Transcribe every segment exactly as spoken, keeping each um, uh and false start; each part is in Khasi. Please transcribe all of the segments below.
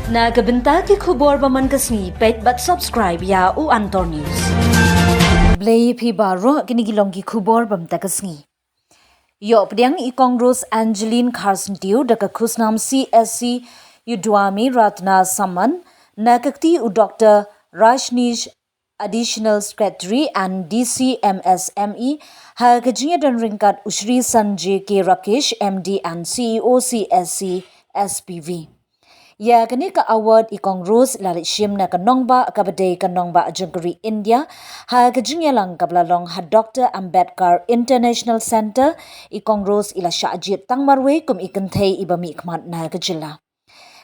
Na ka bynta ki khubor ba man ka sngi, peit bad subscribe ïa u Antor News. Khublei phi baroh, kine ki long ki khubor ba mynta ka sngi. Ïoh pdiang i Kong Rose Angeline Kharsyntiew da ka khusnam C S C Yudwami Ratna Samman na ka kti u Doctor Rajneesh, Additional Secretary and D C M S M E, ha ka jingïadon ryngkat u Shri Sanjay K Rakesh, M D and C E O C S C S P V. Ïa kane ka award i Kong Rose i la leit shim na ka nongbah kaba dei ka nongbah jong ka ri India, ha ka jingïalang kaba la long ha Doctor Ambedkar International Centre. I Kong Rose i la shah jied tang marwei kum i kynthei iba mihkhmat na ka jylla.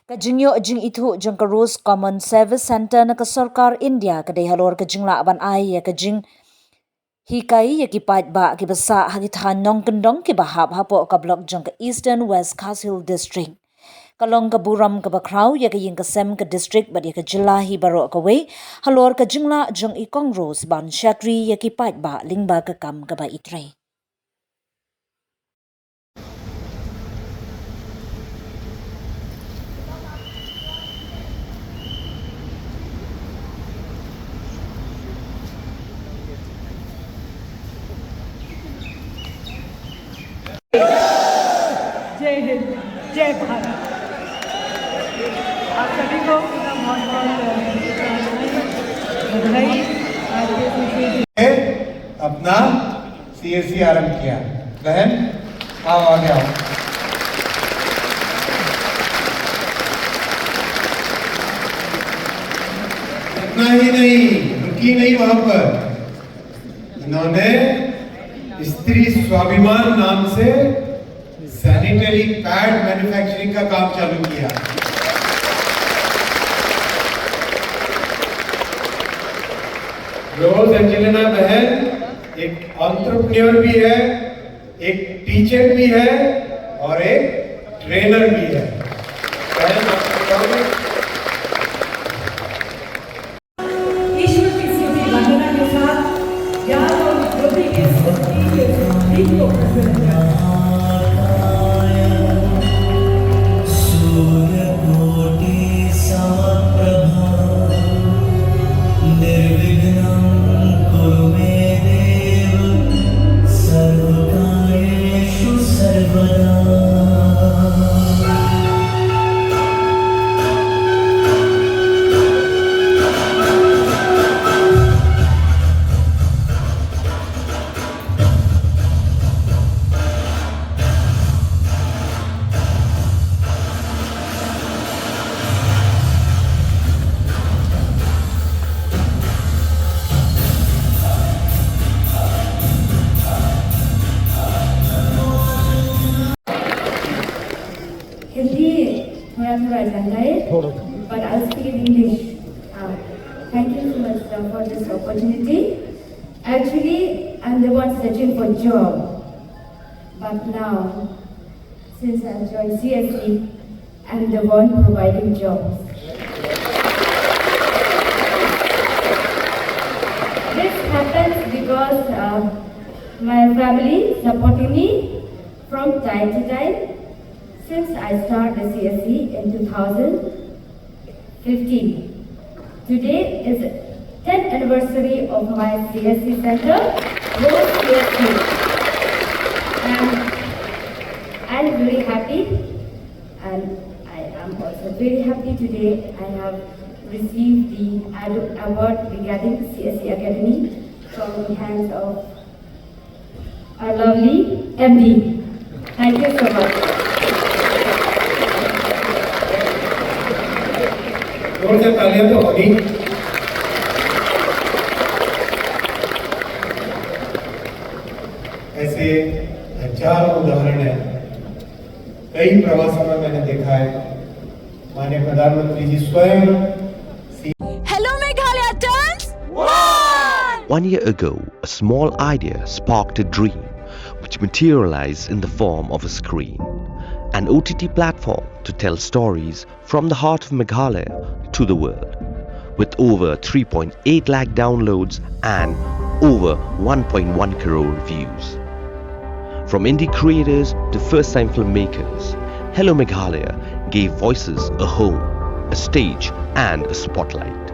Ka jingïoh jingithuh jong ka Rose Common Service Centre na ka sorkar India ka dei halor ka jinglah ban ai ïa ka jinghikai ïa ki paidbah kiba sah ha ki thaiñ nongkyndong kiba hap hapoh ka block jong ka Eastern West Khasi Hills District. Ka long ka burom kaba khraw ïa ka ïing ka sem ka district bad ïa ka jylla hi baroh kawei halor ka jinglah jong i Kong Rose ban shakri ïa ki paidbah lyngba ka kam kaba i trei. जय हिंद, जय भारत। आप सभी को बहुत बहुत बधाई। आज के इस विशेष अपना सीएससी आरंभ किया। बहन, आओ, आगे आओ। इतना ही नहीं, रुकी नहीं वहां पर, इन्होंने स्त्री स्वाभिमान नाम से सैनिटरी पैड मैन्युफैक्चरिंग का काम चालू किया। रोज एंजेलिना बहन एक एंटरप्रेन्योर भी है, एक टीचर भी है और एक ट्रेनर भी है। ईश्वर की स्तुति वंदना के साथ याद और स्तुति के दीप को प्रज्वलित करते हैं। सूर्यकोटि समप्रभा निर्विघ्नं कुरु मे देव सर्वकार्येषु सर्वदा। Hindi थोड़ा थोड़ा जानता है, but I'll speak in English. Uh, thank you so much, sir, for this opportunity. Actually, I'm the one searching for job, but now, since I've joined C S C, I'm the one providing jobs. This happens because uh, my family supporting me from time to time since I started the C S C in two thousand fifteen. Today is tenth anniversary of my C S C center, Rose C S C. And I'm very happy, and I am also very happy today. I have received the ad- award regarding C S C Academy from the hands of our lovely M D. Thank you so much. जोर से तालियां तो होनी। ऐसे हजारों उदाहरण हैं, कई प्रवासों में मैंने देखा है। माननीय प्रधानमंत्री जी स्वयं Hello Meghalaya turns one! One year ago, a small idea sparked a dream which materialized in the form of a screen, an O T T platform to tell stories from the heart of Meghalaya to the world, with over three point eight lakh downloads and over one point one crore views. From indie creators to first time filmmakers, Hello Meghalaya gave voices a home. a stage, and a spotlight.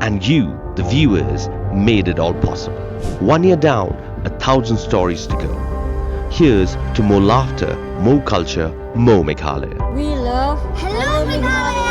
And you, the viewers, made it all possible. One year down, a thousand stories to go. Here's to more laughter, more culture, more Meghalaya. We love Hello Meghalaya.